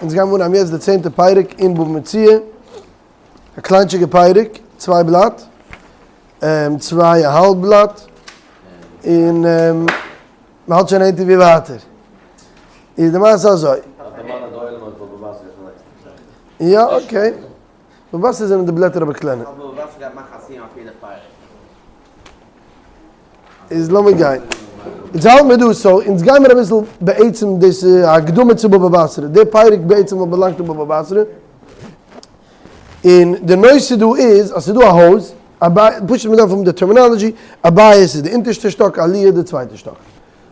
אונז גיימיר אנהייבן יעצט די צענטע פרק אין בבא מציעא, א קליינטשיגע פרק, צוויי בלאט, צוויי א האלב בלאט, און מ'האלט שוין נענטער ווי ווייטער. איז די מעשה אזוי. יא okay. בבא בתרא זענען די בלעטער אבער קלענער. איז לאמיר גיין. אונז האלט מיר דא, so אונז גיימיר אביסל בעצם דאס איז א הקדמה צו בבא בתרא, די פרק בעצם וואלט באלאנגט אין בבא בתרא, און די נושא דא איז אז ס'איז דא א הויז, א בית, פשוט מ'דארף האבן די terminology, א בית איז די אונטערשטע שטאק, עליה די צווייטע שטאק.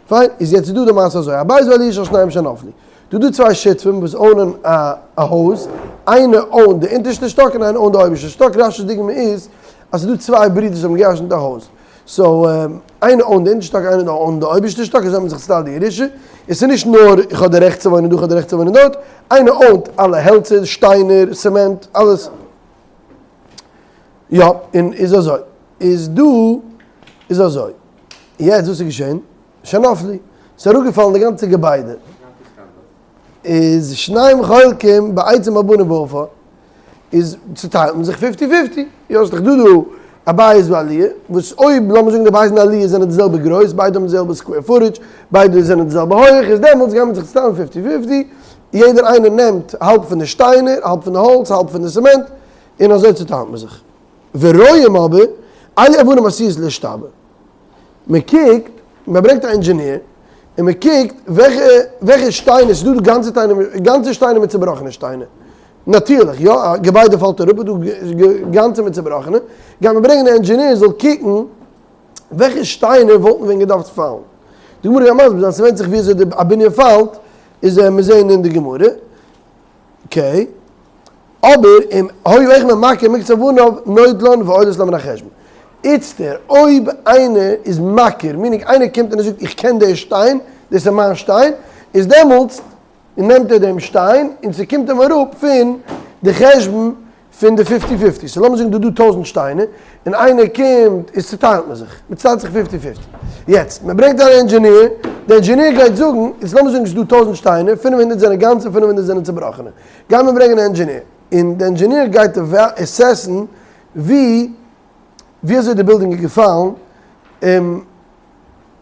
פיין, איז יעצט איז דא די מעשה אזוי, א בית ועליה של שניים שנפלו. דא דא צוויי שותפים וואס own ען א א הויז, איינער own ט די אונטערשטע שטאק און איינער own ט די אויבערשטע שטאק, רש"י'ס דוגמא איז אז ס'איז דא צוויי ברידער וואס האבן גע'ירש'נט א הויז, so איינער own ט די אונטערשטע שטאק איינער own ט די אויבערשטע שטאק אזוי האט מען זיך צוטיילט די ירושה, און ס'איז נישט נאר איך האב די רעכט צו וואוינען דא איך האב די רעכט צו וואוינען דארט, איינער own ט אלע העלצער, שטיינער, צעמענט, אלעס. יא, און איז אזוי, איז דא איז אזוי, יעצט וואס איז געשען? שנפלו, ס'איז אראפגעפאלן די גאנצע געביידע, איז שניים חולקים בעצים אבנים ועפר, איז צוטיילט מען זיך fifty fifty, יא ס'איז דאך דא דא א בית ועליה, וואס אויב לאמיר זאגן די בית און עליה זענען די זעלבע גרויס, ביידע האבן די זעלבע square footage, ביידע זענען די זעלבע הויעך, איז דעמאלטס גייט מען זיך צוטיילן fifty fifty, יעדער איינער נעמט האלב פון די שטיינער, האלב פון די האלץ, האלב פון די סעמענט, און אזוי צוטיילט מען זיך. ורואים אבער, אלו אבנים עשויות להשתבע. מען קוקט, מען ברענגט א אינדזשעניר, און מען קוקט וועלכע וועלכע שטיינער, ס'איז דא דא גאנצע טיינער, גאנצע שטיינער מיט צובראכענע שטיינער. נאטירליך, יא, א געביידע פאלט אראפ איז דא גאנצע מיט צובראכענע, גייט מען ברענגען א אינדזשעניר זאל קוקן וועלכע שטיינער וואלטן ווען געדארפט פאלן. די גמרא גייט מסביר זיין, ס'ווענדט זיך ווי אזוי די א בנין פאלט, איז מיר זעהן אין די גמרא. okay. אבער אם היה אחד מהם מכיר מקצת אבניו נוטלן ועולות לו מן החשבון. איצטער אויב איינער איז מכיר, meaning איינער קומט און ער זאגט איך קען די שטיין, דאס איז מיין שטיין, איז דעמאלטס נעמט ער דעם שטיין און ס'קומט אים אראפ פון די חשבון פון די fifty fifty. so לאמיר זאגן דא דא טויזענט שטיינער און איינער קומט איז צוטיילט מען זיך, מען צוטיילט זיך fifty fifty. יעצט מען ברענגט אן אינדזשעניר, די אינדזשעניר גייט זאגן, איצט לאמיר זאגן ס'איז דא טויזענט שטיינער, 500 זענען גאנצע און 500 זענען צובראכענע. גייט מען ברענגען א אינדזשעניר, און די אינדזשעניר גייט assess ן ווי ווי אזוי די בילדינג איז געפאלן, און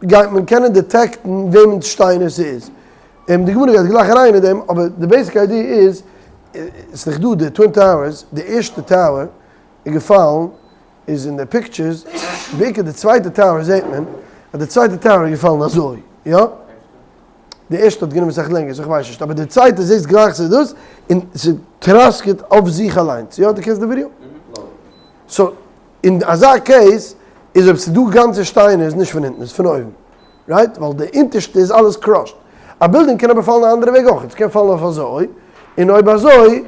גייט מען קענען detect ן וועמענס שטיינער ס'איז. און די גמרא גייט גלייך אריין אין דעם, אבער די basic idea איז, ס'איז דאך דא די twin towers, די ערשטע tower איז געפאלן, איז אין די pictures, בעיקר די צווייטע tower זעט מען, אז די צווייטע tower איז געפאלן אזוי, יא? די ערשטע האט גענומען סאך לענגער, so איך ווייס נישט, אבער די צווייטע זעסט גלייך ס'איז דאס, און ס'טראסקעט אויף זיך אליינס, יא? דו קענסט די ווידעא? so, אין אזא case, איז אויב ס'איז דא גאנצע שטיינער איז נישט פון אונטן, איז פון אויבן, right? ווייל די אונטערשטע איז אלעס crushed. א בילדינג קען אבער פאלן א אנדערע וועג אויך, ס'קען פאלן אויף אזוי, און אויב אזוי,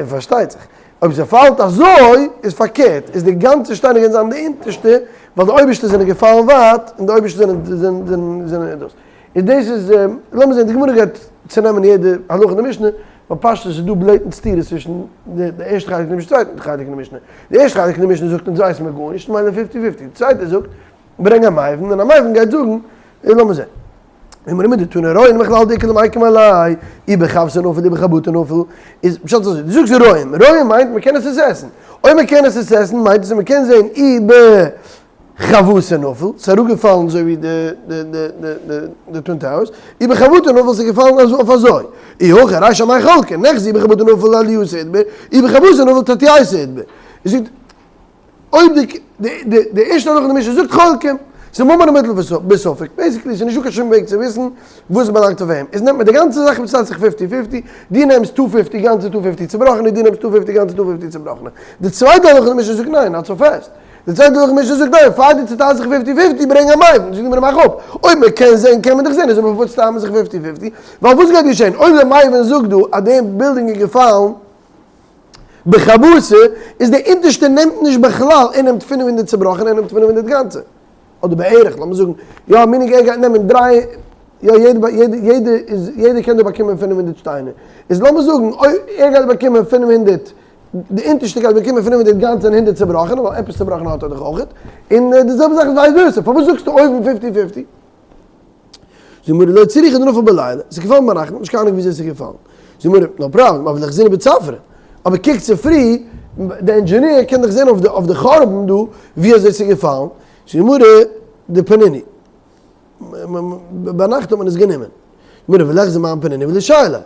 פארשטייט זיך, אויב ס'פאלט אזוי, איז פארקערט, איז די גאנצע שטיינער גייען זיין די אונטערשטע, ווייל די אויבערשטע זענען געפאלן ווייט, און די אויבערשטע זענען זענען זענען דאס. און דאס איז, לאמיר זען, די גמרא גייט צונעמען יעדע הלכה אין די משנה, ווייל פשטות איז דא blatant סתירות צווישן די ערשטע חלק פון די משנה און די צווייטע חלק פון די משנה. די ערשטע חלק פון די משנה זאגט אונז ווייסן מיר גארנישט, ממילא fifty fifty. די צווייטע זאגט, ברענג א מבין, און א מבין גייט זאגן, לאמיר זען. אמרי מדתנא רואין מכלל דאיכא למייקם עליה, אי בחבתא נפל אי בחבטה נפל, איז פשט אזוי, דו זאגסט רואים, רואים מיינט מען קען עס עסן, אויב מען קען עס עסן מיינט עס אז מען קען זען אי בחבתא נפל, ס'איז אראפגעפאלן אזוי ווי די twin towers, אי בחבטה נפל ס'איז געפאלן אויף אזוי, אי הכי רישא אמאי חולקין, ניחזי אי בחבטה נפל עלייתא איתבר, אי בחבתא נפל תתייתא איתבר. אויב די די ערשטע הלכה אין די משנה זאגט חולקים, ס'איז ממון המוטל בספק, basically ס'איז נישטא קיין שום וועג צו וויסן וואס באלאנגט אויף וועם, איז נעמט מען די גאנצע זאך און מ'צוטיילט זיך fifty fifty, דו נעמסט two fifty גאנצע two fifty צובראכענע, דו נעמסט two fifty גאנצע two fifty צובראכענע. די צווייטע הלכה אין די משנה זאגט ניין, not so fast. די צווייטע הלכה אין די משנה זאגט ניין, פאר דו צוטיילסט זיך fifty fifty ברענג א מבין, זאגט די גמרא מאך אפ, אויב מ'קען זען קען מען דאך זען, איז אבער פארוואס צוטיילט מען זיך fifty fifty? ווייל וואס גייט געשען אויב די מבין זאגט דא אז די בילדינג איז געפאלן, בחבתא איז די אונטערשטע נעמט נישט בכלל, ער נעמט 500 צובראכענע ער נעמט 500 גאנצע. אדער בערך, לאמיר זאגן, יא meaning ער גייט נעמען דריי, יא יעדע יעדע יעדע איז יעדער קען דא באקומען 500 שטיינער. איז לאמיר זאגן אויב ער גייט באקומען 500, די אונטערשטע גייט באקומען 500 גאנצע און 100 צובראכענע, ווייל עפעס צובראכענע האט ער דאך אויכעט. און די זעלבע זאך איז vice versa, פארוואס זאגסטו אויבן fifty fifty? זאגט די גמרא לא צריכא דנפל בלילה, ס'איז געפאלן ביינאכט, מ'האט נישט קיין אהנונג וויאזוי ס'איז געפאלן. זאגט די גמרא, no problem, אבער ליחזינהו בצפרא. אבער קוק צופרי, די engineer קען דאך זען אויף די חורבן דא ווי אזוי ס'איז געפאלן. זאגט די גמרא, דפנינהו. ביינאכט האט מען עס גענומען. גמרא וליחזי מאן פנינהו ולישייליה.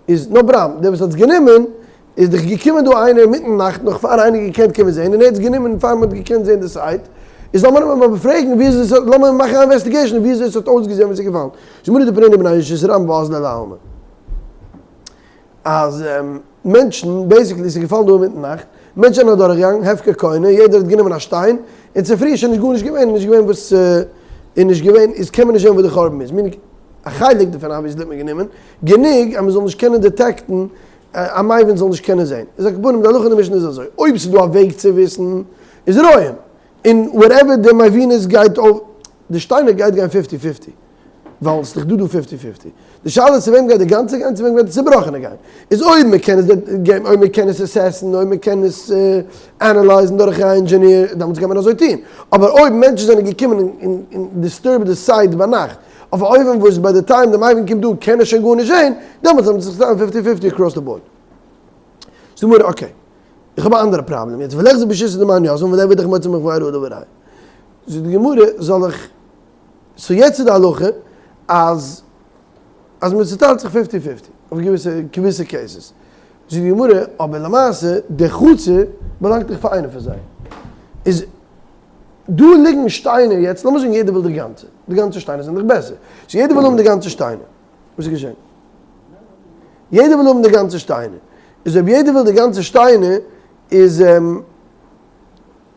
איז no problem, דער וואס האט עס גענומען, איז דאך געקומען דא איינער אינמיטן נאכט נאך פאר איינער געקענט קומען זען, און ער האט עס גענומען פאר מען האט געקענט זען די site, איז לאמיר אים אבער פרעגן ווי אזוי עס האט, לאמיר מאכן א investigation ווי אזוי עס האט אויסגעזען ווען עס איז געפאלן. זאגט גמרא דפנינהו בני רשות הרבים ואזלי לעלמא. אז מענטשן, basically ס'איז געפאלן דא אינמיטן נאכט, מענטשן זענען אדורכגעגאנגען, הפקר קונה, יעדער האט גענומען א שטיין, און צופרי איז שוין נישט גארנישט געווען, נישט געווען וואס, איז נישט געווען, איז קען מען נישט זען וואס די חורבן איז, meaning א חלק דערפון obviously האט מען גענומען, גענוג אז מען זאל נישט קענען detect ן, א מבין זאל נישט קענען זען. איז על כל פנים די הלכה אין די משנה איז אזוי, אויב ס'איז דא א וועג צו וויסן, איז רואים, און whatever די מבינות גייט אויף, די שטיינער גייט גיין fifty fifty, ווייל ס'איז דאך דא דא fifty fifty. די שאלה איז צו וועם גייט די גאנצע גיין, צו וועם גייט די צובראכענע גיין. איז אויב מען קען עס געבן, אויב מען קען עס assess ן, אויב מען קען עס analyze ן דורך א engineer, דעמאלטס קען מען אזוי טון. אבער אויב מענטשן זענען געקומען און disturb ד די site ביינאכט, אויף א אופן וואס ביי די time די מבין קומט אן קען ער שוין גארנישט זען, דעמאלטס האט מען זיך צוטיילן fifty fifty across the board. זאג מיר okay, איך האב א אנדערע פראבלעם יעצט, וליחזי בשיתא דמאן יזמי וליעביד המוציא מחבירו עליו הראיה. זאגט די גמרא, זאל איך, so יעצט איז די הלכה אז אז מען צוטיילט זיך fifty fifty אויף געוויסע געוויסע cases. זאגט די גמרא, אבער למעשה די חצר באלאנגט דאך פאר איינער פון זיי. איז דא ליגן שטיינער יעצט, לאמיר זאגן יעדער וויל די גאנצע, די גאנצע שטיינער זענען דאך בעסער, so יעדער וויל האבן די גאנצע שטיינער, וואס איז געשען? יעדער וויל האבן די גאנצע שטיינער, איז אויב יעדער וויל די גאנצע שטיינער, איז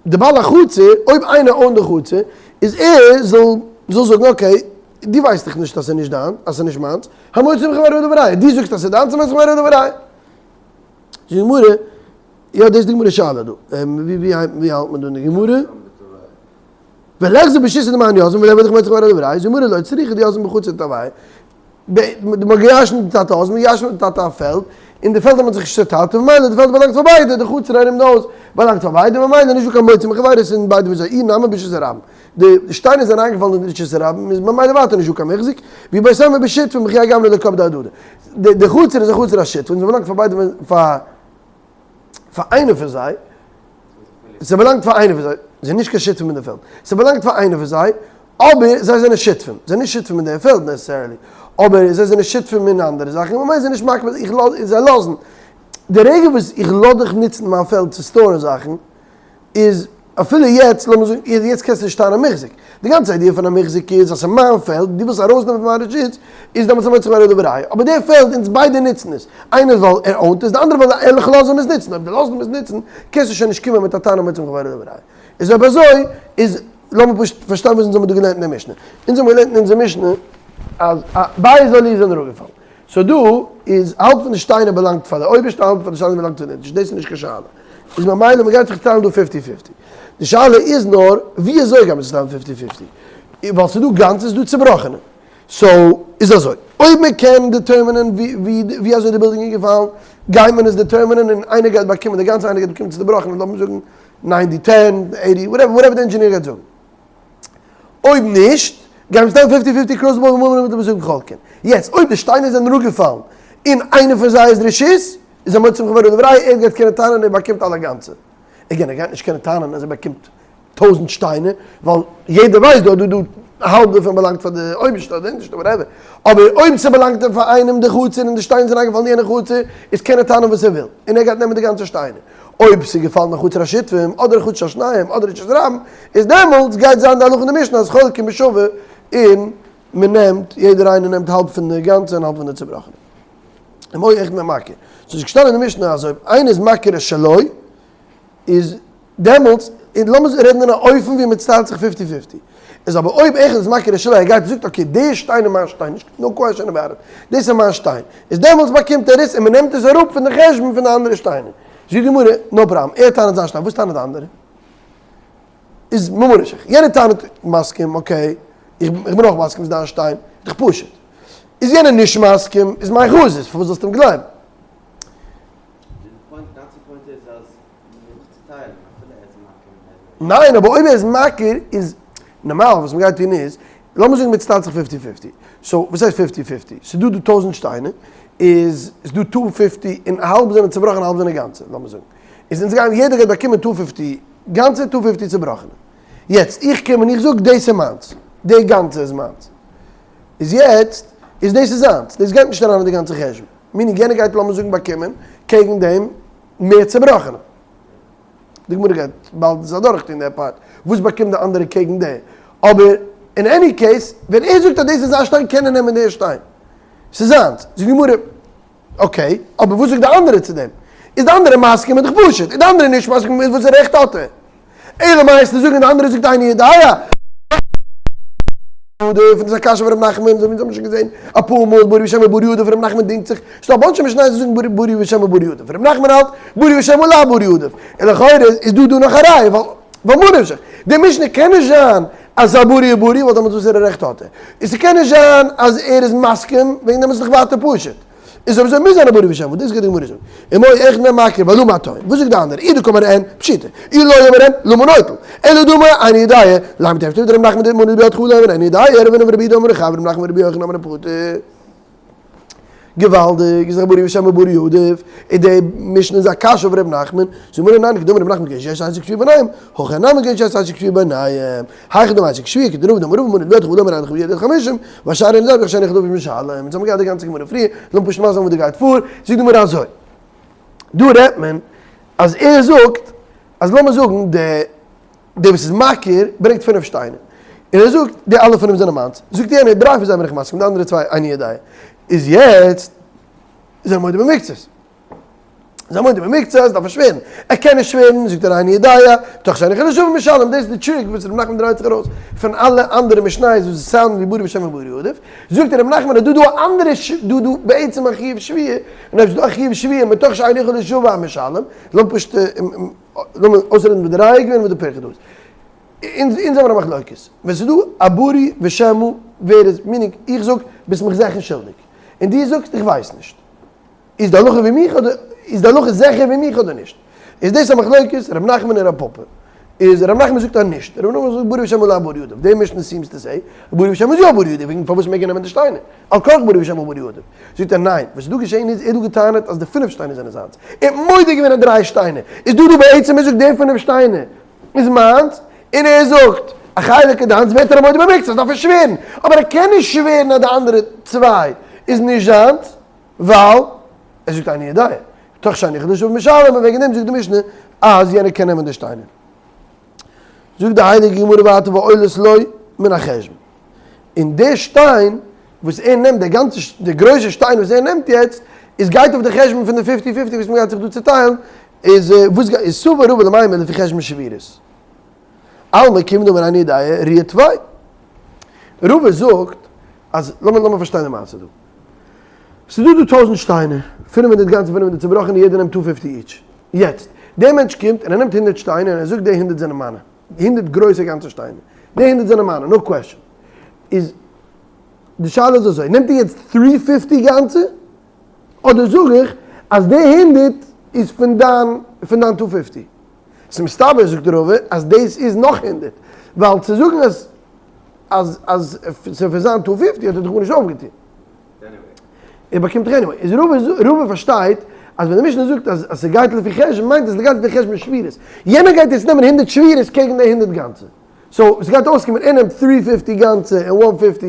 די בעל החצר, אויב איינער own ט די חצר, איז ער זאל זאל זאגן okay, דו ווייסט דאך נישט אז ס'איז נישט דיין, אז ס'איז נישט מיינס, המוציא מחבירו עליו הראיה, דו זאגסט אז ס'איז דיינס, המוציא מחבירו עליו הראיה. זאגט די גמרא, יא דאס איז די גמרא שאלה דא, ווי ווי ווי האלט מען דא אין די גמרא? וליחזי בשיתא דמאן יזמי וליעביד המוציא מחבירו עליו הראיה, זאגט די גמרא לא צריכא דיזמי בחצר תרוייהו, מ'האט געירשנט די טאטע הויז, מ'האט געירשנט די טאטע א פעלד, און די פעלד האט מען זיך נישט צעטיילט, און ממילא די פעלד באלאנגט פאר ביידע, די חצר ארום די הויז באלאנגט פאר ביידע, ממילא נישט דא קיין מוציא מחבירו, עס זענען ביידע ווי זיי, אי נמי ברשות הרבים, די שטיינער זענען אריינגעפאלן אין רשות הרבים, איז ממילא ווייטער נישט דא קיין מחזיק, ואיבעית אימא בשותפין בכהאי גוונא לא קפדי אהדדי. די חצר איז א חצר השותפין, עס באלאנגט פאר ביידע, פאר איינער פון זיי, ס'באלאנגט פאר איינער פון זיי, זיי זענען נישט קיין שותפים אין די פעלד, ס'באלאנגט פאר איינער פון זיי, אבער זיי זענען שותפים, זיי זענען נישט שותפים אין די פעלד necessarily, אבער זיי זענען שותפים אין אנדערע זאכן, ממילא זיי נישט מקפיד, איך לאז, זיי לאזן, די רגע וואס איך לאז דיך נוצן מיין פעלד צו store ן זאכן, איז אפילו יעצט, לאמיר זאגן, יעצט קענסטו נישט טענה'ן מוחזק. די גאנצע idea פון א מוחזק איז אז ס'איז מיין פעלד, דו ווילסט ארויסנעמען פון מיין רשות, איז דעמאלטס המוציא מחבירו עליו הראיה. אבער די פעלד, אונז ביידע נוצן עס. איינער ווייל ער own ט עס, די אנדערע ווייל ער איך לאז אים עס נוצן. אויב דו לאזט אים עס נוצן, קענסטו שוין נישט קומען מיט א טענה המוציא מחבירו עליו הראיה. איז אויב אזוי, איז לאמיר פשוט פארשטיין וואס אונז האבן דא געלערנט אין די משנה. אונז האבן געלערנט אין אונזער משנה אז א בית עלי זענען אראפגעפאלן. so דא איז האלב פון די שטיינער באלאנגט פאר די אויבערשטע האלב פון די שטיינער באלאנגט פאר די אונטערשטע, דאס איז נישט קיין שאלה. איז ממילא מען גייט זיך טיילן דא fifty fifty. די שאלה איז נאר ווי אזוי גייט מען זיך טיילן fifty fifty? ווייל ס'איז דא גאנצע ס'איז דא צובראכענע. so איז אזוי, אויב מען קען determine ען ווי אזוי די בילדינג איז געפאלן, גייט מען עס determine ען און איינער גייט באקומען די גאנצע איינער גייט באקומען צובראכענע, לאמיר זאגן ninety ten, eighty, whatever whatever די engineer גייט זאגן. אויב נישט, גייען מיר סתם fifty fifty across the board און מיר זאגן חולקין. יעצט, אויב די שטיינער זענען אראפגעפאלן און איינער פון זיי איז רשות, איז המוציא מחבירו עליו הראיה, ער גייט קענען טענה'ן ער באקומט אלע גאנצע. again, ער גייט נישט קענען טענה'ן אז ער באקומט טויזענט שטיינער, ווייל יעדער ווייסט דא דא דא האלב דערפון באלאנגט פאר די אויבערשטע אדער אונטערשטע whatever. אבער אויב ס'באלאנגט פאר איינעם די חצר און די שטיינער זענען אריינגעפאלן אין יענע חצר, איז קען ער טענה'ן וואס ער וויל, און ער גייט נעמען די גאנצע שטיינער. אויב ס'איז געפאלן א חצר השותפים, אדער א חצר השניים, אדער רשות הרבים, איז דעמאלטס גייט זיין די הלכה אין די משנה אז חולקים בשווה, און מען נעמט, יעדער איינער נעמט האלב פון די גאנצע און האלב פון די צובראכענע. אם היה אחד מהם מכיר. ס'איז געשטאנען אין די משנה אז אויב איינער איז מכיר את שלו, איז דעמאלטס, און לאמיר רעדן אין א אופן ווי מען צוטיילט זיך fifty fifty. איז אבער אויב אחד איז מכיר את שלו, ער גייט און זאגט okay, די שטיין איז מיין שטיין, נישט no question about it, דאס איז מיין שטיין, איז דעמאלטס באקומט ער עס און מען נעמט עס אראפ פון די חשבון פון די אנדערע שטיינער. זאגט די גמרא, no problem, ער טענה'ט זיין שטיין, וואס טענה'ט די אנדערע? איז ממה נפשך, יענער טענה'ט מסכים, okay, איך בין אויך מסכים ס'איז דיין שטיין, איז דאך פשוט. איז יענער נישט מסכים, איז מאי חזית, פארוואס זאלסטו אים גלייבן? ניין, אבער אויב ער איז מכיר איז, נארמאל וואס מ'גייט טון איז. לאמיר זאגן מ'צוטיילט זיך fifty fifty, so וואס הייסט fifty fifty? ס'איז דא דא טויזענט שטיינער, איז איז דא two fifty און האלב זענען צובראכן האלב זענען גאנצע, לאמיר זאגן, איז אונז גייען יעדער גייט באקומען two fifty גאנצע two fifty צובראכענע, יעצט איך קום און איך זאג דאס איז מיינס, די גאנצע איז מיינס, איז יעצט איז דאס איז זיינס, דאס גייט נישט אריין אין די גאנצע חשבון, meaning יענער גייט לאמיר זאגן באקומען קעגן דעם מער צובראכענע. די גמרא גייט באלד עס אדורכטון די part, וואס באקומט די אנדערע קעגן די, אבער אין any case ווען ער זאגט אז דאס איז זיין שטיין קען ער נעמען די שטיין, ס'איז זיינס, זאגט די גמרא okay, אבער וואס זאגט די אנדערע צו דעם? איז די אנדערע מסכים איז דאך פשוט, איז די אנדערע נישט מסכים איז וואס רעכט האט ער? אלא מאי צו זאגן די אנדערע זאגט איני יודע. פון דאס א קשיא פון ר' נחמן, אזוי ווי אונז האבן שוין געזען אפאר מאל, ברי ושמא ברי עדיף, ר' נחמן דינגט זיך, ס'דא א bunch of משניות וואס זאגן ברי ושמא ברי עדיף, ר' נחמן האלט ברי ושמא לאו ברי עדיף, און לכאורה איז דא דא נאך א ראיה, ווייל ממה נפשך, די משנה קען נישט זיין אז ס'איז א ברי וברי, ווייל דעמאלטס וואסערע רעכט האט ער? און ס'קען נישט זיין אז ער איז מסכים, וועגן דעם איז דאך ווייטער פשוט. איז אויב אזוי מוז זיין א ברי ושמא, דאס גייט די גמרא זאגן. ומאי אחד מהם מכיר ולמה טוען. וואס זאגט די אנדערע? אי דקאמר אין, פשיטא. אי לא אמר אין, למה נוטל. אלא דאמר איני יודע, לימא תיפוק דרב נחמן דמנא בידך לא אמר איני יודע, רב הונא ורבי יהודה אמרי חב רב נחמן ורבי יוחנן אמרי פטור. געוואלדיג, איז דאך ברי ושמא ברי עדיף, איז די משנה איז א קשיא אויף ר' נחמן, זאגט גמרא ניין כדאמר ר' נחמן כשיש עסק שבועה ביניהם, הכא נמי כשיש עסק שבועה ביניהם, היכי דמי עסק שבועה כדרבא דאמר רבא מנא בידך ולא אמר אין בידך חמישים, והשאר איני יודע בכך שאין לך משלם, אונז האבן געהאט די גאנצע גמרא פריער, לאמיר פשוט מסביר זיין וואס דא גייט פאר, זאגט די גמרא אזוי, דא רעדט מען אז ער זאגט אז לאמיר זאגן די דער וואס איז מכיר ברענגט פינף שטיינער, און ער זאגט די אלע פינף זענען מיינס, זאגט יענער דריי פון זיי בין איך מסכים די אנדערע צוויי איני יודע, איז יעצט איז ער מודה במקצת, איז ער מודה במקצת דארף ער שווערן, ער קען נישט שווערן זאגט ער איני יודע, מתוך שאין יכול לישבע משלם, דאס איז די trick וואס ר' נחמן דרייט זיך ארויס פון אלע אנדערע משניות וואס sound ן ווי ברי ושמא ברי עדיף, זאגט ר' נחמן אז דא דא א אנדערע דא דא בעצם א חיוב שבועה, און אויב ס'איז דא א חיוב שבועה מתוך שאין יכול לישבע משלם, לאמיר פשוט לאמיר אויסרעדן וואס די ראיה איז געווען און וואס די פירכא דא איז. אונז אונז האבן א מחלוקת. ווען ס'איז דא א ברי ושמא ווער איז, meaning איך זאג ביסט מיך זעכער שולדיג. און דו זאגסט איך ווייס נישט. איז די הלכה ווי מיך אדער איז די הלכה זעכער ווי מיך אדער נישט? איז דאס א מחלוקת ר' נחמן און ר' פפא. איז ר' נחמן זאגט אז נישט. ר' נחמן זאגט ברי ושמא לאו ברי עדיף. די משנה seems to say ברי ושמא איז יא ברי עדיף וועגן פארוואס מעג ער נעמען די שטיינער? על כרחך ברי ושמא ברי עדיף. זאגט ער ניין, וואס איז דא געשען איז ער האט דא געטענה'ט אז די פינף שטיינער זענען זיינס, ער האט מודה געווען אז דריי שטיינער איז דא דא בעצם ער זאגט די פינף שטיינער איז מיינס, און ער זאגט א חלק איז דיינס ווערט ער א מודה במקצת דארף ער שווערן, אבער ער קען נישט שווערן אז די אנדערע צוויי איז נישט זיינס ווייל ער זאגט איני יודע, מתוך שאין יכול לישבע משלם און וועגן דעם זאגט די משנה אז יענער קען נעמען די שטיינער. זאגט די הייליגע גמרא ווייטער ועולות לו מן החשבון. און די שטיין וואס ער נעמט, די גאנצע, די גרויסע שטיין וואס ער נעמט יעצט, איז גייט אויף די חשבון פון די fifty fifty וואס מ'גייט זיך דא צוטיילן, איז וואס גייט, איז סבר רבא למימר לפי חשבון שבירות. אלמא כיון דאמר איני יודע ראיה טפי. רבא זאגט אז, לאמיר לאמיר פארשטיין די מעשה דא. ס'איז דא דא טויזענט שטיינער, 500 גאנצע 500 צובראכענע, יעדער נעמט two fifty each. יעצט, דער מענטש קומט און ער נעמט הונדערט שטיינער און ער זאגט די הונדערט זענען מיינע. הונדערט גרויסע גאנצע שטיינער. די הונדערט זענען מיינע, no question. איז די שאלה איז אזוי, נעמט ער יעצט three fifty גאנצע, אדער זאג איך אז די הונדערט איז פון דיין פון דיין two fifty? ס'איז מסתבר זאגט רבא אז דאס איז נאך הונדערט, ווייל צו זאגן אז אז אז ס'איז פון זיין two fifty האט ער דאך גארנישט אויפגעטון. ער באקומט דאך anyway. איז רבא רבא פארשטייט אז ווען די משנה זאגט אז אז ס'גייט לפי חשבון מיינט עס ס'גייט לפי חשבון שבירות. יענער גייט יעצט נעמען הונדערט שבירות קעגן די הונדערט גאנצע. so ס'גייט אויסקומען ער נעמט three fifty גאנצע און one fifty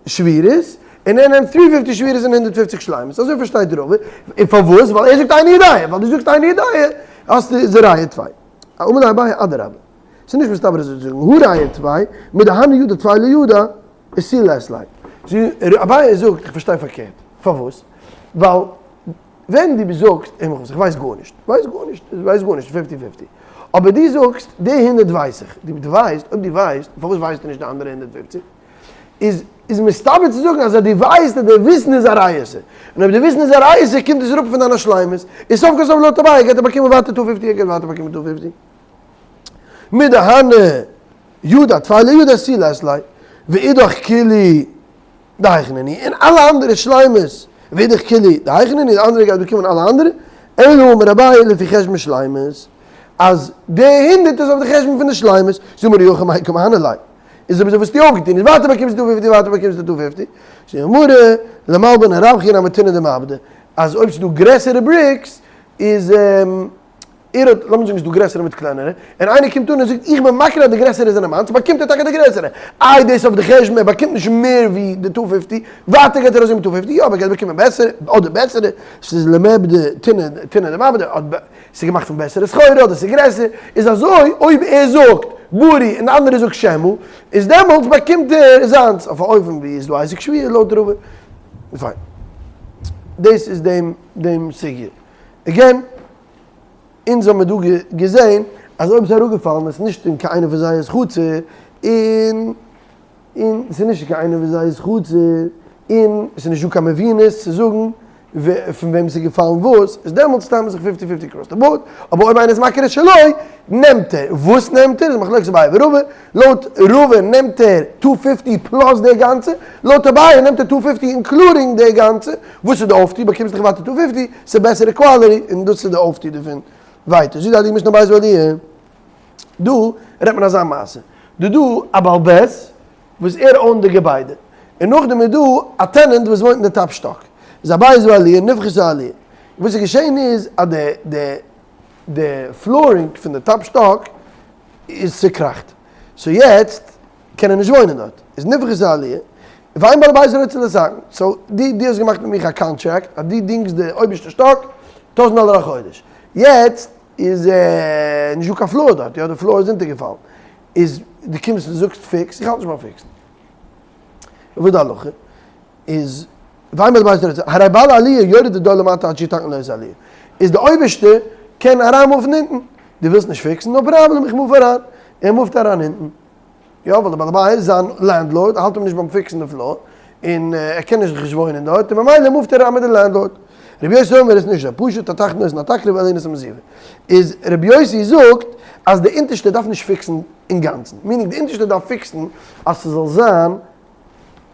שבירות, און ער נעמט three fifty שבירות און הונדערט פופציג שלימות. אזוי פארשטייט רבא. און פארוואס? ווייל ער זאגט איני יודע. ווייל דו זאגסט איני יודע האסטו איז ראיה טפי. אמר ליה אביי אדרבה. ס'איז נישט מסתבר אזוי צו זאגן. הא ראיה טפי, מדהני ידע טפי לא ידע. איז לית ליה. אביי זאגט איך פארשטיי פארקערט. פארוואס? ווייל ווען דו זאגסט איך ווייס גארנישט, ווייס גארנישט, ווייס גארנישט, fifty fifty. אבער דו זאגסט די הונדערט ווייס איך. דו ווייסט, אויב דו ווייסט, פארוואס ווייסטו נישט די אנדערע הונדערט פופציג? איז איז מסתבר צו זאגן אז אז דו ווייסט אז די וויסן איז א ריעותא. און אויב די וויסן איז א ריעותא קומט עס אראפ פון דיינע שלימות. איז סוף כל סוף לויט אביי גייט ער באקומען ווייטער two fifty ער גייט ווייטער באקומען two fifty. מדהני ידע טפי לא ידע תו לית ליה, ואידך כולהו דהיכא נינהו, און אלע אנדערע שלימות, ואידך כולהו דהיכא נינהו, די אנדערע גייט באקומען אלע אנדערע, אלא אמר אביי לפי חשבון שלימות, אז די הונדערט איז אויף די חשבון פון די שלימות, זאג מיר אי הכי מאי קא מהני ליה. איז אויב אזוי וואס האסטו אויפגעטון? איז ווייטער באקומסטו two fifty ווייטער באקומסטו two fifty. זאגט די גמרא, למלבן רווחא נמי טינא דמעבדא, אז אויב ס'איז דא גרעסערע bricks איז ער האט, לאמיר זאגן ס'איז דא גרעסערע מיט קלענערע, און איינער קומט אן און זאגט איך בין מכיר אז די גרעסערע זענען מיינס, באקומט ער טאקע די גרעסערע. איי דאס אויף די חשבון ער באקומט נישט מער ווי די two fifty, ווייטער גייט ער אזוי מיט two fifty, יא אבער ער גייט באקומען בעסערע, אדער בעסערע, ס'איז למעבדא טינא טינא דמעבדא, אדער ס'איז געמאכט פון בעסערע סחורה אדער ס'איז גרעסער, איז אזוי אויב ער זאגט ברי און די אנדערע זאגט שמא, איז דעמאלטס באקומט ער זיינס אויף א אופן ווי איז דא היזק שבועה לויט רבא. פיין. דאס איז דעם דעם סוגיא. again, אונז האמיר דא געזען אז אויב ס'איז אראפגעפאלן איז נישט אין קיין איינע פון זייערס חצר, און און ס'איז נישט אין קיין איינע פון זייערס חצר, און ס'איז נישט דא קיין מבינות צו זאגן פון וועם ס'איז געפאלן וואס, איז דעמאלטס טיילט מען זיך fifty fifty across the board, אבער אויב איינער איז מכיר את שלו, נעמט ער, וואס נעמט ער? איז מחלוקת אביי ורבא, לויט רבא נעמט ער two fifty plus די גאנצע, לויט אביי נעמט ער two fifty including די גאנצע, וואס איז די אויפטו? באקומסט דאך ווייטער two fifty, ס'איז בעסערע quality, און דאס איז די אויפטו דערפון. ווייטער, זאגט די הייליגע משנה בית ועליה, דא רעדט מען אזא מעשה, דא דא א בעל בית וואס ער own ט די געביידע, און נאכדעם איז דא א tenant וואס וואוינט אין די top שטאק, איז הבית והעליה נפחתה העליה, וואס איז געשען איז אז די די די flooring פון די top שטאק איז צוקראכט, so יעצט קען ער נישט וואוינען דארט, איז נפחתה העליה, ואין בעל הבית רוצה לתקן, so דו דו האסט געמאכט מיט מיך א קאנטראקט אז דו דינגסט די אויבערשטע שטאק טויזנט דאלער א חודש, יעצט איז נישט דא קיין floor דארט, יא די floor איז אונטערגעפאלן, איז דו קומסט און זאגסט fix, איך האלט נישט ביים fix ן. וואס די הלכה איז, ואין בעל הבית רוצה, הרי בעל העליה יורד ודר למטה עד שיתקן לו את העליה, איז די אויבערשטע קען אריין move ן אונטן, דו ווילסט נישט fix ן, no problem איך move אריין, ער move ט אריין אונטן. יא ווייל די בעל הבית זיין landlord האלט אים נישט ביים fix ן די floor און ער קען נישט זיך נישט וואוינען דארט און ממילא move ט ער אריין מיט די landlord. רבי יוסי אומר איז נישט אזוי פשוט התחתון נותן התקרה והעליון נותן מעזיבה. איז רבי יוסי זאגט אז די אונטערשטע דארף נישט fix ן אינגאנצן meaning די אונטערשטע דארף fix ן אז ס'זאל זיין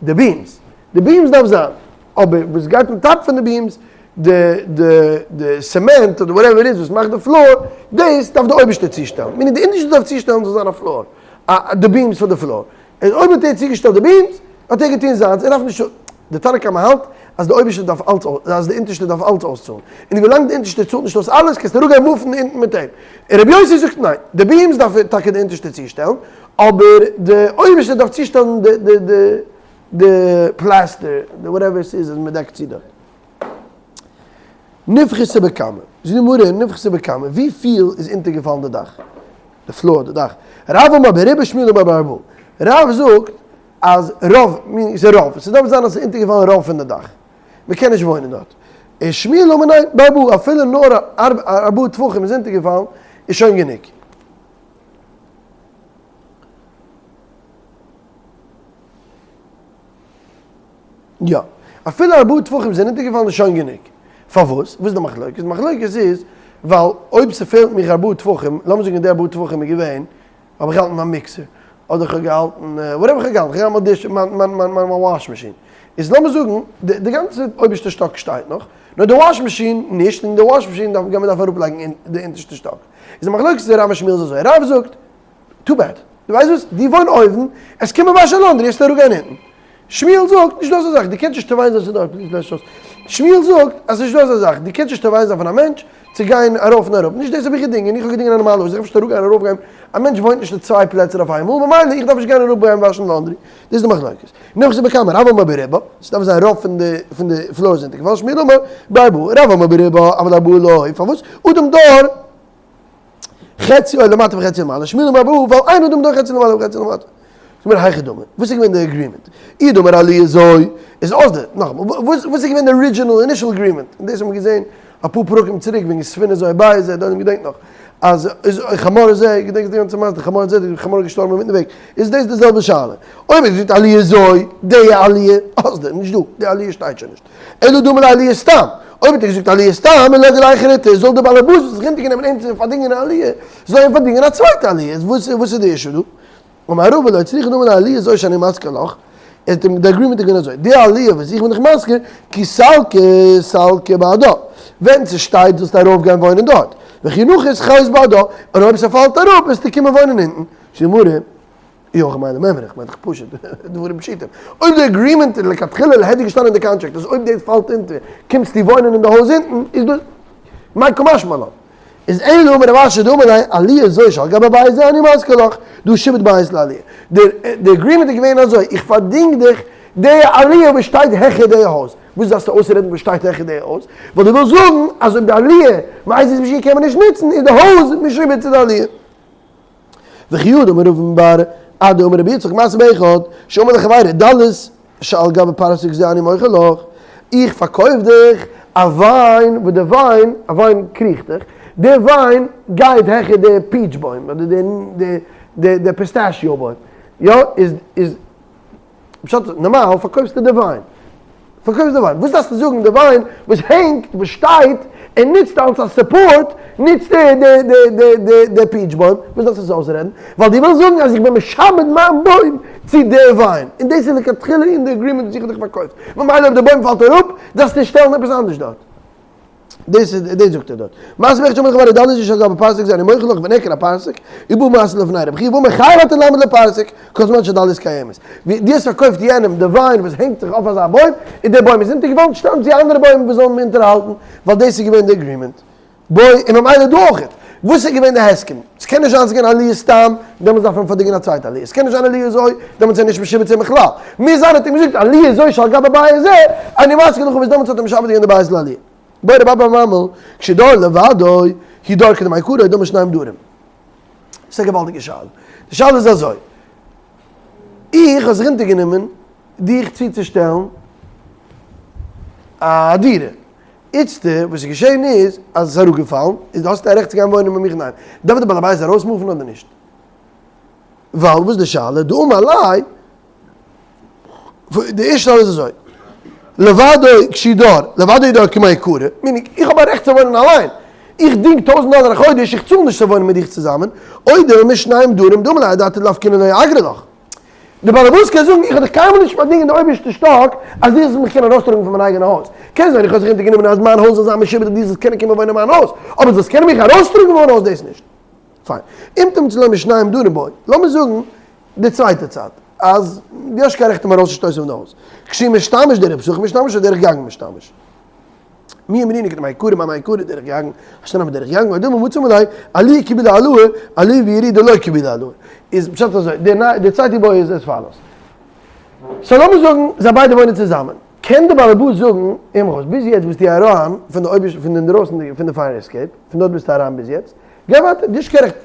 די beams, די beams דארף זיין, אבער וואס גייט on top פון די beams, די די די cement אדער whatever איז וואס מאכט די floor, דאס דארף די אויבערשטער צושטעלן, meaning די אונטערשטע דארף צושטעלן זאל זיין א floor, א די beams פאר די floor, און אויב האט ער צוגעשטעלט די beams, האט ער געטון זיינס, ער דארף נישט, די תנא קמא האלט אז די אויבערשטער דארף אלץ אז די אונטערשטע דארף אלץ אויסצאלן, און ווילאנג די אונטערשטע צאלט נישט אויס אלעס קענסטו אראפגיין move ן אונטן מיט אים, און רבי יוסי זאגט ניין, די beams דארף טאקע די אונטערשטע צושטעלן, אבער די אויבערשטער דארף צושטעלן די די די די פלעסטער, די whatever ס'איז אז מ'דעקט צו דארט. נפחתה בכמה, זאגט די גמרא נפחתה בכמה, ווי פיל איז אונטערגעפאלן די דאך? די floor, די דאך. רב אמר ברובא שמואל אמר בארבעה. רב זאגט אז רוב, ס'איז רוב, ס'דארף זיין אז ס'איז אונטערגעפאלן רוב פון די דאך. מ'קען נישט וואוינען דארט. און שמואל אמר ניין, בארבעה, אפילו נאר ארבעה טפחים איז אונטערגעפאלן איז שוין גענוג. יא. אפילו ארבעה טפחים זענען אונטערגעפאלן איז שוין גענוג. פארוואס? וואס איז די מחלוקת? די מחלוקת איז ווייל אויב ס'פעלט מיך ארבעה טפחים, לאמיר זאגן די ארבעה טפחים איז געווען, האב איך געהאלטן מיין mixer, אדער כ'האב געהאלטן whatever כ'האב געהאלטן, כ'האב געהאלטן מיין dish, מיין מיין מיין מיין wash machine. איז לאמיר זאגן די גאנצע אויבערשטע שטאק שטייט נאך, נאר די wash machine נישט, און די wash machine דארף גייט מען דארפן אראפלייגן אין די אונטערשטע שטאק. איז די מחלוקת צו רב און שמואל איז אזוי, רב זאגט, too bad, דו ווייסט וואס, דו וואוין אויבן, עס קומען וואשן laundry, עסטו אראפגיין אונטן. שמואל זאגט, נישט דא אזא זאך, דו קענסט נישט תובע זיין, ס'דא, please לעש אויס. שמואל זאגט אז ס'נישט דא אזא זאך, דו קענסט נישט תובע זיין פון א מענטש צו גיין ארויף און אראפ, נישט דאס האב איך געדינגען, איך האב געדינגען א נארמאלע הויז, איך דארף נישט אראפגיין און ארויפגיין, א מענטש וואוינט נישט אין צוויי פלעצער אויף איינמאל, ממילא איך דארף נישט גיין אראפ גיין וואשן laundry, דאס איז די מחלוקת. נפחתה בכמה, רב אמר ברובא, ס'דארף זיין רוב פון די פון די floor איז אונטערגעפאלן, שמואל אמר בארבעה, רב אמר ברובא, אבל ארבעה לא, פארוואס? אדם דר חציו למטה וחציו למעלה, שמואל אמר בארבעה, ווייל אין אדם דר חציו למעלה וחציו למטה. זאג מיר היכי דמי, וואס איז געווען די agreement? אי דאמר עליה זו, איז אויס די, נאכאמאל, וואס איז געווען די original initial agreement? און דאס האבן מיר געזען אפאר פרקים צוריק וועגן ספינה זו ובית זה, דער עולם געדענקט נאך, אז איז חמור זה, געדענקסט די גאנצע מעשה, די חמור זה, די חמור איז געשטארבן אינמיטן וועג, איז דאס די זעלבע שאלה. אויב ער זאגט עליה זו, די עליה, אויס די, נישט דא, די עליה שטייט שוין נישט. אלא דאמר עליה סתם, אויב האט ער געזאגט עליה סתם, און לא גלייך ריטה, זאל דער בעל הבית וואס האט זיך אונטערגענומען אים צו פארדינגען א עליה, זאל אים פארדינגען א צווייטע עליה, איז וואס איז די issue דא? אמר רבא לא צריכא דאמר עליה זו שאני משכיר לך, ער האט אים, די agreement איז געווען אזוי, די עליה וואס איך בין דיך משכיר, כי סלקא סלקא בהדה, ווען ס'שטייט זאלסטו ארויף גיין וואוינען דארט, וכי נחית חית בהדה, און אויב ס'פאלט אראפ וועסטו קומען וואוינען אונטן, זאגט די גמרא. יא איך מיין למימרא, איך מיין דאך פשוט דברים פשוטים. אויב די agreement איז לכתחילה להדיא געשטאנען אין די contract אז אויב דאס פאלט אונטער קומסטו וואוינען אין די הויז אונטן איז דאס מאי קא משמע לן. איז אלא אמר רב אשי דאמר ליה עליה זו שעל גבי בית זה אני משכיר לך, דהא שעבוד בית לעליה. די agreement איז געווען אזוי, איך פארדינג דיך די עליה וואס שטייט העכער די הויז. וואס דארפסטו אויסרעדן וואס שטייט העכער די הויז? ווייל דו ווילסט זאגן אז אויב די עליה מאיזה סיבה קען מען נישט נוצן איז די הויז משועבד צו די עליה. וכי הא דאמר רבין בר אדא אמר רבי יצחק מעשה באחד שאמר לחבירו דלת שעל גבי פרסק זה אני מוכר לך, איך פארקויף דיך א vine וואס די vine, א vine קריכט דיך, די vine גייט העכער די peach בוים אדער די די pistachio בוים, יא איז איז פשט נארמאל פארקויפסטו די vine, פארקויפסט די vine, וואס דארפסטו זאגן די vine וואס הענגט וואס שטייט און נוצט אלס א support נוצט די די די די די די peach בוים, וואס דארפסטו עס אויסרעדן? ווייל דו ווילסט זאגן אז איך בין משעבד מיין בוים צו די vine, און דאס איז לכתחילה אין די agreement וואס איך האב דיך פארקויפט, ממילא אויב די בוים פאלט אראפ דארפסטו שטעלן עפעס אנדערש דארט. דאס איז דאס זאגט ער דארט. מעשה באחד שאמר לחבירו דלת שעל גבי פרסק זה אני מוכר לך ונעקר הפרסק, ובא מעשה לפני רבי חייא ואמר חייב אתה לעמוד לפרסק, כל זמן שהדלת קיימת. ווי דו האסט פארקויפט יענעם די vine וואס הענגט זיך אויף אזא בוים, און דער בוים איז אונטערגעפאלן, שטעלן צו אנדערע בוימער וואס זאלן אים אונטערהאלטן, ווייל דאס איז געווען די agreement. בוי, און ממילא דא אויכעט. וואס איז געווען די הסכם? ס'קען נישט זיין ס'איז געווען עליה סתם, דעמאלטס דארף מען פארדינגען א צווייטע עליה. ס'קען נישט זיין עליה זוי, דעמאלטס איז ער נישט משועבד צו אים בכלל. מוז זיין האט אים געזאגט עליה זוי שעל גבי בית זה, אני משכיר לך וואס דעמאלטס האט ער משעבד געווען די בית לעליה. בעי רב אבא בר ממל, כשהוא דר לבדו, הוא דר כדמעיקרא דמי שניים דרים. ס'איז א געוואלדיגע שאלה. די שאלה איז אזוי, איך האב זיך אונטערגענומען דיך צוצושטעלן א דירה. איצטער וואס איז געשען איז אז עס איז אראפגעפאלן, איז דו האסט א רעכט צו גיין וואוינען מיט מיך אינאיינעם. דארף די בעל הבית ארויסמופן אדער נישט? ווייל וואס איז די שאלה? דאמר ליה, די ערשטע שאלה איז אזוי, לבדו כשהוא דר, לבדו דר כמעיקרא, meaning איך האב א רעכט צו וואוינען אליין, איך דינג טויזנט דאלער א חודש, איך צאל נישט צו וואוינען מיט דיך צוזאמען, או דילמא שניים דרים דאמר ליה אדעתא דלאפקינן לא אגרי לך. די באלעבאס קען זאגן איך האב דיך קיינמאל נישט פארדינגען די אויבערשטע שטאק אז דו זאלסט מיך קענען ארויסטראגן פון מיין אייגענע הויז. קען זיין איך האב זיך אונטערגענומען אז מיין הויז זאל זיין משועבד און דו זאלסט קענען קומען וואוינען אין מיין הויז, אבער זאלסט קענען מיך ארויסטראגן פון מיין הויז דאס נישט. פיין. אם תמצא לומר שניים דרים בו, לאמיר זאגן די צווייטע צד, אז דו האסט קיין רעכט אים ארויסצושטויסן פון די הויז. כשהוא משתמש דרך פתחים משתמש או דרך גג משתמש. מי אמרינן כדמעיקרא מה מעיקרא דרך גג, השתא נמי דרך גג, או דילמא מצי אמר ליה, עליה קיבלי עלאה, עליה וירידה לא קיבלי עלאה. איז פשט אזוי, די צווייטע איבעיא איז as follows. so לאמיר זאגן זיי ביידע וואוינען צוזאמען, קען די בעל הבית זאגן, הער מיך אויס, ביז יעצט ביסטו אריין פון די אויבערשטע, פון די אינדרויסנדיגע, פון די fire escape, פון דארט ביסטו אריין ביז יעצט, גיי ווייטער, דו האסט קיין רעכט,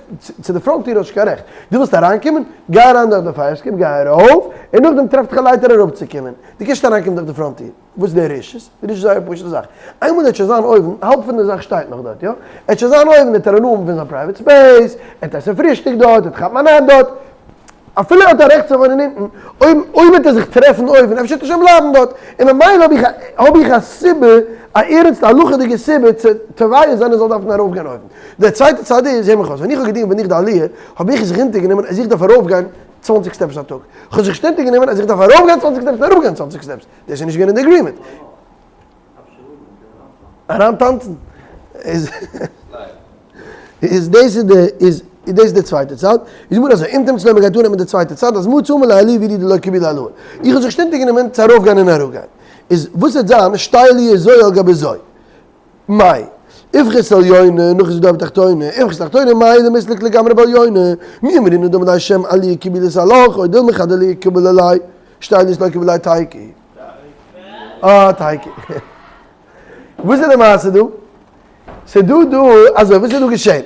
צו די front טיר האסט קיין רעכט, דו ווילסט אריינקומען, גיי אריין דורך די fire escape, גיי ארויף, און נאכדעם טרעף דיך א לייטער אראפצוקומען, דו קענסט נישט אריינקומען דורך די front טיר. וואס איז דער רשעות? די רשעות איז זייער פשוט'ע זאך. איינמאל ער וועט שוין זיין אויבן, האלב פון די זאך שטייט נאך דארט, יא? ער וועט שוין זיין אויבן, וועט ער הנאה האבן פון זיין private space, ער וועט עסן פרישטאג דארט, ער וועט כאפן א nap דארט. אפילו ער האט א רעכט צו וואוינען אונטן, אויב אויב וועט ער זיך טרעפן אויבן, אפשר וועט ער שוין בלייבן דארט. און ממילא האב איך א האב איך א סיבה, א ערענסטע הלכה'דיגע סיבה צו תובע זיין ער זאל דארפן ארויפגיין אויבן. דער צווייטע צד איז, הער מיך אויס, ווען איך האב געדינגט ביי דיך די עליה, האב איך זיך אונטערגענומען אז איך דארף ארויפגיין צוואנציג steps א טאג. כ'האב זיך נישט אונטערגענומען אז איך דארף ארויפגיין צוואנציג steps און אראפגיין צוואנציג steps. דאס איז נישט געווען אין די agreement. אריינטאנצן. איז איז דאס איז די איז דאס איז די צווייטע צד. איז גמרא אזוי, אם תמצא לומר גייט אננעמען די צווייטע צד אז מצי אמר ליה עליה וירידה לא קבילי עלאה. איך האב זיך נישט אונטערגענומען צו ארויפגיין און אראפגיין. איז וואס וועט זיין שתי עליות זו על גבי זו. מאי. איפכת עליונה, נחית ודאי בתחתונה, איפכת תחתונה, מאי למיסלק לגמרי בעליונה, מי אמרינן דאמר ליה שם עליה קבילת עלך, או דילמא חד עליה קביל עלי, שתי עליות לא קביל עלי תיקו. אה, תיקו. וואס איז די מעשה דא? ס'איז דא דא, אזוי, וואס איז דא געשען?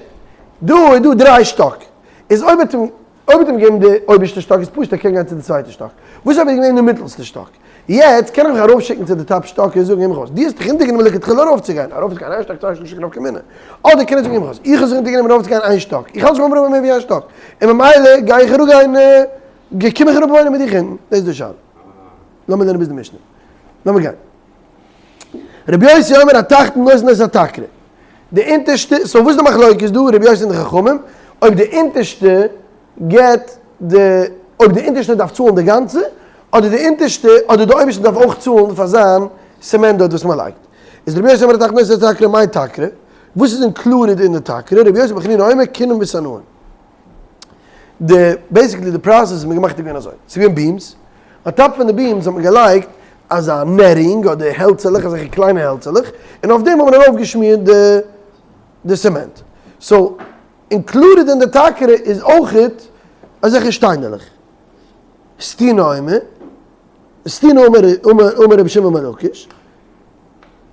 דא איז דא דריי שטאק. איז אויב האט אים אויב האט אים געגעבן די אויבערשטע שטאק איז פשוט ער קען גיין צו די צווייטע שטאק. וואס אויב האט אים געגעבן די מיטעלסטע שטאק? יעצט קען איך מיך ארויפשיקן צו די top שטאק און זאגן הער מיך אויס, דו האסט דיך אונטערגענומען לכתחילה ארויפצוגיין, ארויפצוגיין איין שטאק צוויי שטאק נישט קיין נפקא מינה. אדער קען איך זאגן הער מיך אויס, איך האב זיך אונטערגענומען ארויפצוגיין איין שטאק, איך האלט נישט ביים אראפגיין מער ווי איין שטאק, און ממילא גיי איך אראפגיין, קום איך אראפ וואוינען מיט דיך אונטן, דאס איז די שאלה. לאמיר לערנען ביז די משנה. לאמיר גיין. רבי יוסי אומר התחתון נותן את התקרה. די אונטערשטע, so וואס איז די מחלוקת דא, רבי יוסי און די חכמים, אויב די אונטערשטע געט די, אויב די אונטערשטע דארף צאלן די גאנצע, אדער די אונטערשטע, אדער די אויבערשטע דארף אויך צאלן פאר זיין cement דארט וואס מען לייגט. איז רבי יוסי אומר התחתון נותן את התקרה מאי תקרה? וואס איז included אין די תקרה? רבי יוסי בר חנינא אומר כינים ושנאין. די basically די process וואס מ'האט געמאכט איז געווען אזוי, ס'איז געווען beams, on top פון די beams האט מען געלייגט אזא netting אדער העלצעלעך, אזעלכע קליינע העלצעלעך, און אויף דעם האט מען ארויפגעשמירט די די cement. So included אין די תקרה איז אויכעט אזעלכע שטיינעלעך. סטינה אומר, סטינה אמר אמר רבי שמעון בן לקיש,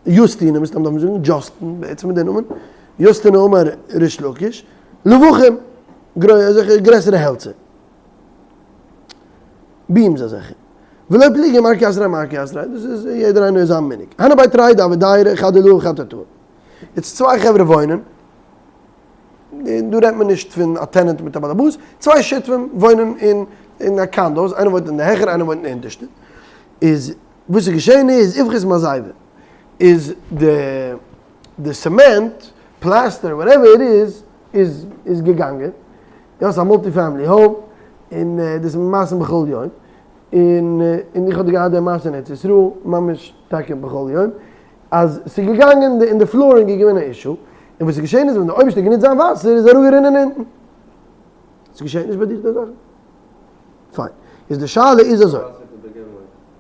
יוסטינה מסתם דארף מען זאגן, דזשאסטין בעצם איז דער נאמען, יוסטינה אמר ריש לקיש, לבוכים, אזעלכע גרעסערע העלצער. beams אזעלכע. ולא פליגי מר כאתריה מר כאתריה, דאס איז יעדער איינער זיין מנהג. הנהו בי תרי דהוו דיירי חד עילאה וחד תתאה. יעצט צוויי חברה וואוינען, דא רעדט מען נישט פון א tenant מיט א באלעבאס, צוויי שותפים וואוינען אין אין א condos, איינער וואוינט אין די העכערע איינער וואוינט אין די אונטערשטע, איז וואס איז געשען איז איפכית מזיבה, איז די די cement, plaster, whatever it is, איז איז געגאנגען, יא ס'איז א multi family home, און דאס איז מעשים בכל יום, און און איך האב געהאט די מעשה אין ארץ ישראל, ממש טאקע בכל יום, אז ס'איז געגאנגען אין די flooring איז געווען א issue, און וואס איז געשען איז ווען דער אויבערשטער האט גענוצט זיין וואסער איז אראפגערינען אונטן. ס'געשעט נישט ביי דיך די זאכן? פיין. איז די שאלה איז אזוי.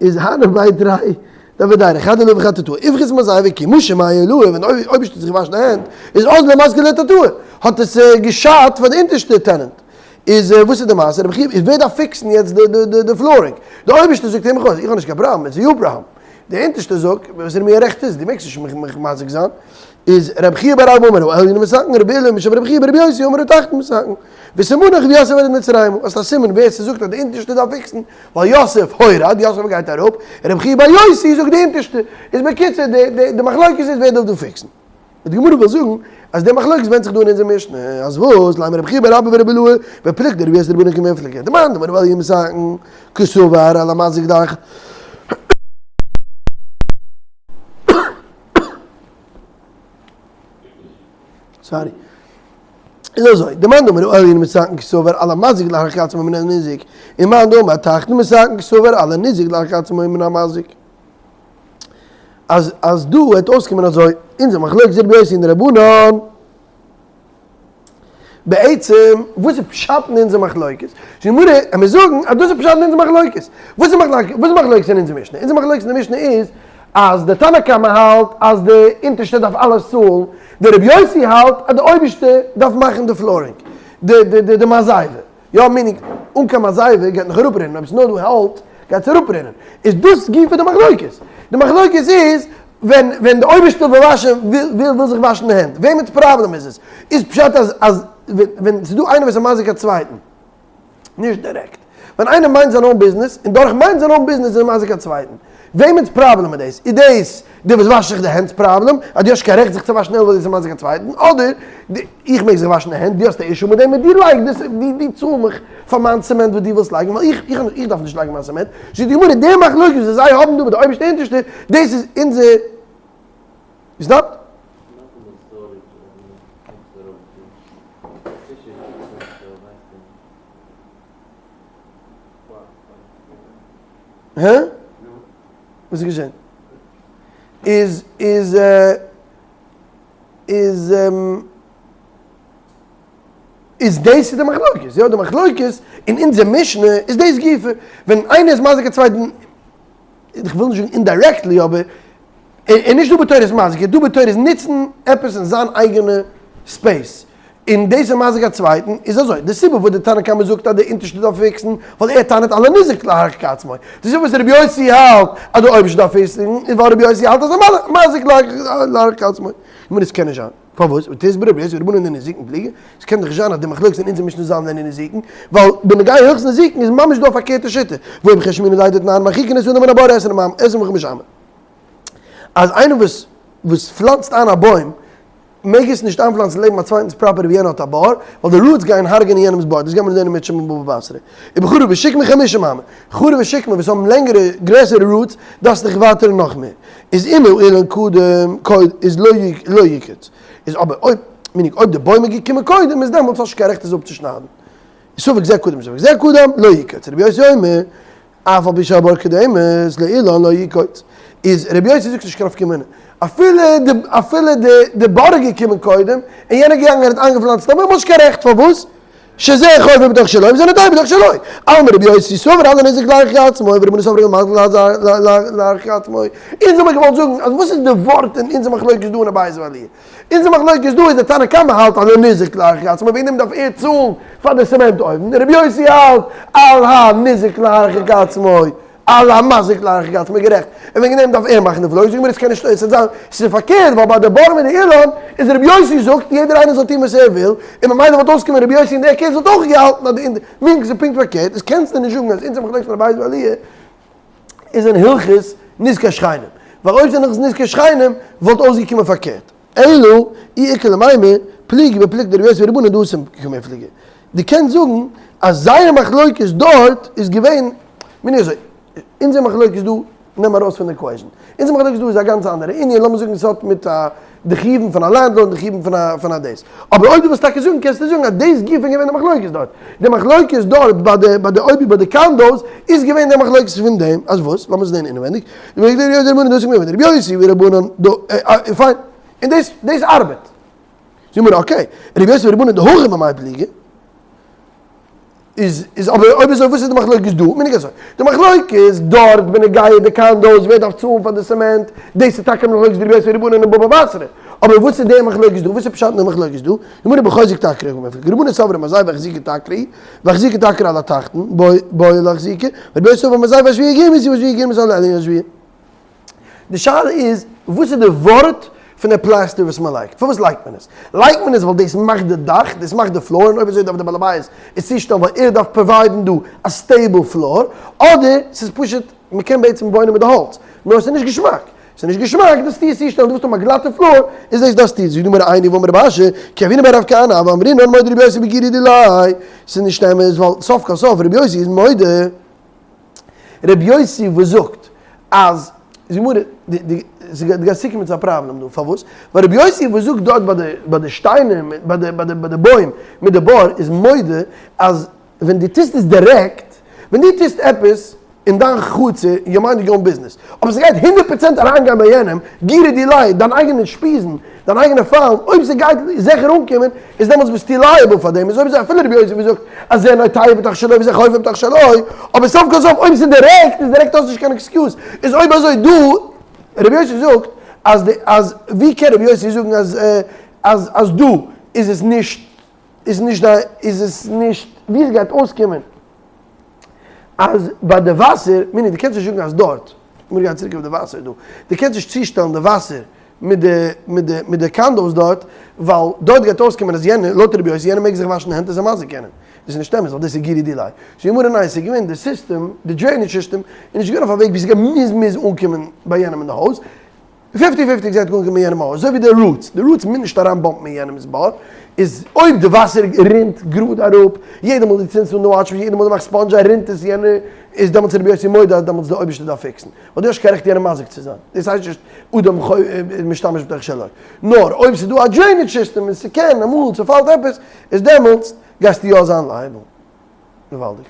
איז הנהו בי תרי דהוו דיירי חד עילאה וחד תתאה איפכית מזיבה כי משי מיא עילאה ווען די אויבערשטער האט זיך געוואשן די הענט איז אזלא מזקא לתתאה האט עס געשאדט פאר די אונטערשטע tenant איז וואס איז די מעשה רבי חייא איז ווער דארף fix ן יעצט די flooring די אויבערשטער זאגט אים איך האב נישט קיין פראבלעם it's your problem די אונטערשטע זאגט וואס איז מיר רעכט איז דו מעגסט נישט מיך מזיק זיין איז רבי חייא בר אבא אמר העליון מתקן רבי אילעא משום רבי חייא ברבי יוסי אמר התחתון מתקן וסימנך ויוסף ירד מצרימה האסט א סימן ווער ס'זאגט אז די אונטערשטע דארף fix ן ווייל יוסף הורד, יוסף גייט אראפ, רבי חייא בר יוסי זאגט די אונטערשטע, איז בקיצור די די די מחלוקת איז ווער דארף דא fix ן. און די גמרא וויל זאגן אז די מחלוקת ווענדט זיך דא אין אונזער משנה, אז וואס, לימא רבי חייא בר אבא ורבי אילעא, ופלוגתא דרבי יוסי ורבנן קמיפלגי, דמאן דאמר העליון מתקן, קסבר על המזיק דאך. Sorry. איז אזוי, די מאן דאמר העליון מתקן קסבר על המזיק להרחיק עצמו מן הניזק, און מאן דאמר התחתון מתקן קסבר על הניזק להרחיק עצמו מן המזיק. אז אז דא וועט אויסקומען אזוי, אונזער מחלוקת רבי יוסי און די רבנן, בעצם וואס איז פשט אין אונזער מחלוקת? די גמרא, עמיר זאגן אז דאס איז פשט אין אונזער מחלוקת. וואס איז מחלוקת, וואס איז מחלוקת אין אונזער משנה? אונזער מחלוקת אין די משנה איז אז די תנא קמא האלט אז די אונטערשטע דארף אלעס צאלן, די רבי יוסי האלט אז די אויבערשטע דארף מאכן די flooring, די די די די מזיבה. יא meaning אן קיין מזיבה גייט נאך אראפרינען, אויב ס'איז נאר דא האלץ גייט עס אראפרינען. איז דאס גופא די מחלוקת. די מחלוקת איז ווען ווען די אויבערשטע וויל וואשן וויל וויל זיך וואשן די הענט, וועמענס פראבלעם איז עס? איז פשט אז אז ווען ס'איז דא איינער וואס איז מזיק א צווייטן, נישט דירעקט, ווען איינער מיינט זיין own business און דורך מיינט זיין own business איז ער מזיק א צווייטן, וועמענס פראבלעם איז דאס? איז דאס די וואס וואשט זיך די הענט'ס פראבלעם אז דו האסט נישט קיין רעכט זיך צו וואשן די הענט ווייל דאס איז מזיק א צווייטן, אדער איך מעג זיך וואשן די הענט, דו האסט א issue מיט דעם און דו לייג דאס, דו צאל מיך פאר מיין צעמענט וואס דו ווילסט לייגן ווייל איך איך איך דארף נישט לייגן מיין צעמענט, זאגט די גמרא די מחלוקת וואס זיי האבן דא מיט די אויבערשטע אונטערשטע, דאס איז אונזער, איז דארט? הע? וואס איז געשען? איז איז איז איז דאס איז די מחלוקת, יא די מחלוקת אין אונזער משנה איז דאס גופא, ווען איינער איז מזיק א צווייטן, איך וויל נישט זאגן indirectly אבער ער איז נישט דא בתורת מזיק, ער איז דא בתורת נוצן עפעס אין זיין אייגענע space, און דאס איז מזיק א צווייטן, איז אזוי, די סיבה וואס די תנא קמא זאגט אז די אונטערשטע דארף fix ן, ווייל ער טענה'ט על הניזק להרחיק עצמו, די סיבה וואס רבי יוסי האלט אז די אויבערשטע דארף fix ן, איז ווייל רבי יוסי האלט אז המזיק להרחיק עצמו. נו דאס קען נישט זיין. פארוואס? ותסברא רבי יוסי ורבנן לנזיקין פליגי, עס קען דאך נישט זיין אז די מחלוקת אין אונזער משנה זאלן זיין אין נזיקין, ווייל בנוגע הלכות נזיקין איז ממש דא א פארקערטע שיטה, והא וכי שמעינן ליה דתנן מרחיקין את האדם מן הבור עשרים אמה עשרים וחמש אמה. אז איינער וואס וואס פלאנצט איין א בוים מעג עס נישט איינפלאנצן לעבן א צווייטנס property ווי יענער האט א בור, ווייל די roots גייען הרג'ענען יענעמס בור, דאס גייט מען לערנען מיט שמעון בבא בתרא. ובחרבה ושקמה חמשים אמה, חרבה ושקמה וואס האבן לענגערע גרעסערע roots דארפסט דיך ווייטערן נאך מער. איז אם האילן קודם קודם איז לא לא יקוץ. איז אבער אויב, meaning אויב די בוים איז געקומען קודם איז דעמאלטס האסט נישט קיין רעכט עס אפצושניידן. ספק זה קודם ספק זה קודם לא יקוץ. רבי יוסי אומר אף על פי שהבור קודמת לאילן לא יקוץ. איז רבי יוסי זאגט נישט קיין נפקא מינה. אפילו די אפילו די די בור איז געקומען קודם און יענער געגאנגען און האט איינגעפלאנצט א בוים האט נישט קיין רעכט פארוואס? שזה חופר בתוך שלו וזה נוטע בתוך שלו. אלמא רבי יוסי סבר על הנזק להרחיק עצמו ורבנן סברי על המזיק להרחיק עצמו. אונז האמיר געוואלט זאגן אז וואס איז די ווארט אין אונזער מחלוקת דא אין אביי ועליה? אונזער מחלוקת דא איז די תנא קמא האלט על הנזק להרחיק עצמו וועגן דעם דארף ער צאלן פאר די סעמענט אויבן, רבי יוסי האלט על הניזק להרחיק עצמו. על המזיק להרחיק עצמו גערעכט, און וועגן דעם דארף ער מאכן די floor, זאג מיר עס קען נישט אויס זיין, ס'איז פארקערט ווייל ביי די בור מיט די אילן איז רבי יוסי זאגט יעדער איינער זאל טון וואס ער וויל, און ממילא וואלט אויסגעקומען רבי יוסי אין דער case וואלט אויך געהאלטן אז די מינקס איז פונקט פארקערט, איז קענסטו נישט זאגן אז אונזער מחלוקת פון אביי ועליה איז אין הלכות נזקי שכנים, ווייל אויב ס'איז אין הלכות נזקי שכנים וואלט אויסגעקומען פארקערט. אלא אי איכא למימר פליגי בפלוגתא דרבי יוסי ורבנן דהתם קמיפלגי. דו קענסט זאגן אז זייער מחלוקת דארט איז געווען, מיר אזוי, אונזער מחלוקת דא, נעם ארויס פון די equation, אונזער מחלוקת דא איז א גאנץ אנדערע ענין, לאמיר זאגן עס האט מיט א די חיובים פון א landlord, די חיובים פון א פון א דאס, אבער אויב דו ווילסט טאקע זאגן קענסטו זאגן אז דאס גופא איז געווען די מחלוקת דארט, די מחלוקת דארט ביי די ביי די אויב ביי די condos איז געווען די מחלוקת פון דעם, אז וואס? לאמיר זען אינעווייניג, רבי יוסי ורבנן דא, פיין, און דאס דאס ארבעט. זאג מיר okay, רבי יוסי ורבנן דהכא במאי פליגי, איז איז אבער אויב אזוי וואס איז די מחלוקת דא? מיין איך אזוי, די מחלוקת דארט בנוגע די condos ווער דארף צאלן פאר די סעמענט, דאס איז טאקע מחלוקת רבי יוסי ורבנן אין בבא בתרא, אבער וואס איז די מחלוקת דא? וואס איז פשט אין די מחלוקת דא? גמרא בחוזק תקרה קמיפלגי, רבנן סברי מזיי והחזיקה תקרה, והחזיקה תקרה על התחתון, בעי לאחזוקה, רבי יוסי סבר מזיי והשביעי גירמית והשביעי גירמית על העליון השביעי. די שאלה איז, וואס איז די ווארט פון די פלעסטער וואס מען לייגט? פארוואס לייגט מען עס? לייגט מען עס ווייל דאס מאכט די דאך, דאס מאכט די floor, און אויב אזוי דארף די בעל הבית עס צושטעלן ווייל ער דארף provide ן דא א stable floor, אדער ס'איז פשוט מען קען בעצם וואוינען מיט די האלץ, נאר ס'איז נישט געשמאק. ס'איז נישט געשמאק דארפסטו עס צושטעלן, דו ווילסט האבן א גלאטע floor, איז דאס דארפסטו. זאגט די גמרא איני והאמר רב אשי, כי הוינן בי רב כהנא הוה אמרינן מודה רבי יוסי בגירא דיליה. ס'איז נישט אמת ווייל סוף כל סוף רבי יוסי איז מודה. רבי יוסי וואס זאגט אז די גמרא די די די גייסט צוקומען צו א פראבלעם דא פארוואס ווייל רבי יוסי וואס זאגט דארט ביי די ביי די שטיינער ביי די ביי די ביי די בוים מיט די בור איז מודה אז ווען דו טוסט עס דירעקט ווען דו טוסט עפעס אין דיין חצר you mind your own business אבער ס'גייט הונדערט פראצענט אריינגיין ביי יענעם גירא דיליה דיין אייגענע שפיזן דיין אייגענע פיילן, אויב ס'גייט זיכער אנקומען, איז דעמאלטס ביסטו liable פאר דעם, איז אויב אזוי אפילו רבי יוסי וואס זאגט אז זה נוטע בתוך שלו וזה חופר בתוך שלו, אבער סוף כל סוף אויב ס'איז דירעקט, איז דירעקט האסט נישט קיין excuse, איז אויב אזוי דא, רבי יוסי זאגט אז די אז ווי קען רבי יוסי זאגן אז אז אז דא איז עס נישט איז נישט די איז עס נישט ווי עס גייט אויסקומען אז ביי די וואסער, מיני דו קענסט נישט זאגן אז דארט, מיר גייען צוריק אויף די וואסער דא, דו קענסט נישט צושטעלן די וואסער מיט די מיט די מיט די condos דארט, ווייל דארט גייט אויסקומען אז יענער, לויט רבי יוסי, יענער מעג זיך וואשן די הענט איז ער מזיק יענעם. דאס איז נישט אמת ווייל דאס איז גירא דיליה. זאגט גמרא ניין, ס'איז געווען די סיסטעם, די drainage system, איז נישט געווען אויף א וועג ווי ס'גייט מוז מוז אנקומען ביי יענעם אין די הויז, fifty fifty געזעט גארנישט מיט יענעם אויס, אזוי ווי די roots, די roots מוז נישט אריין bump ן אין יענעמס בור, איז אויב די וואסער רינט גראד אראפ, יעדע מאל דו צינדסט אן די wash machine, יעדע מאל דו מאכסט sponge רינט עס יענער, איז דעמאלטס רבי יוסי מודה אז דעמאלטס די אויבערשטער דארף fix ן, ווייל דו האסט קיין רעכט יענעם מזיק צו זיין, דאס הייסט נישט אדם משתמש בתוך שלו, נאר אויב ס'איז דא א drainage system און ס'קען אמאל צופאלט עפעס, איז דעמאלטס גייסטו יא זיין liable. געוואלדיג.